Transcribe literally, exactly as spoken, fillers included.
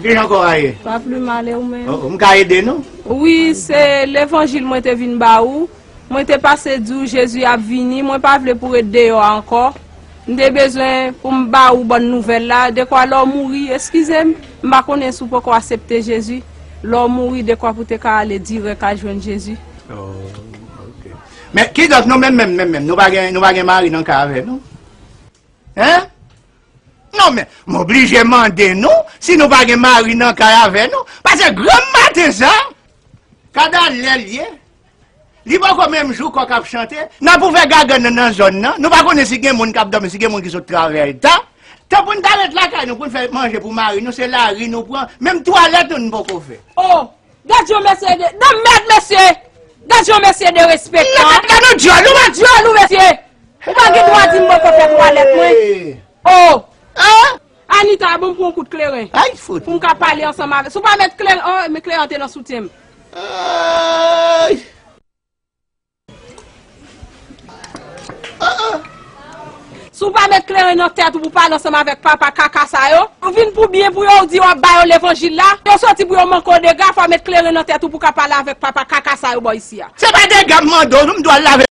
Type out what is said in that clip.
Kijan kò a ye? Pa pli mal, e ou menm? Oh, oh, m ka ede nou? Wi, se levanjil mwen te vin ba ou. Mwen te pase di w Jezi ap vini, mwen pa vle pou ret deyò a ankò. M te bezwen pou m ba ou bòn nouvèl la, dekwa lè w mouri, eskize m, m pa konnen si w poko aksepte Jezi. Lè w mouri, dekwa pou te ka ale dirèk al jwenn Jezi. Oh, ok. Men kidonk nou menm, menm, menm, menm, nou pa gen, nou pa gen mari nan kay avè nou? Hein? Non, men, m oblije mande nou si nou pa gen mari nan kay avè nou. Paske granm maten sa, kada lè l ye, li poko menm jou kòk ap chante, n ap ouvè gagann nan nan zòn nan, nou pa konnen si gen moun k ap dòmi, si gen moun ki sot travay ta. Tan pou n ta ret lakay nou, pou n fè manje pou mari nou, se lari nou pran, menm twalèt nou, nou poko fè. Oh! Gad yon mesye de, de mèd mesye! Gad yon mesye derespektan! Gad yon dyòl ou! Gad dyòl ou mesye! Ou pa gen dwa di m mwen poko fè twalèt mwen! Oh! Anita, bon m pran yon kout kleren. Ay, fout! Pou m ka pale ansanm avè. Si w pa met kleren, oh, men kleren an te nan soutyen m. Ay! Si w pa met kleren nan tèt ou pou pale ansanm avèk papa kaka sa yo, ou vin pou byen pou yo, ou di w ap ba yo levanjil la, yo soti pou yo manke w dega, fò w met kleren nan tèt ou pou ka pale avèk papa kaka sa yo bò isi a. Se pa dega m mande w, non, m dwe al lave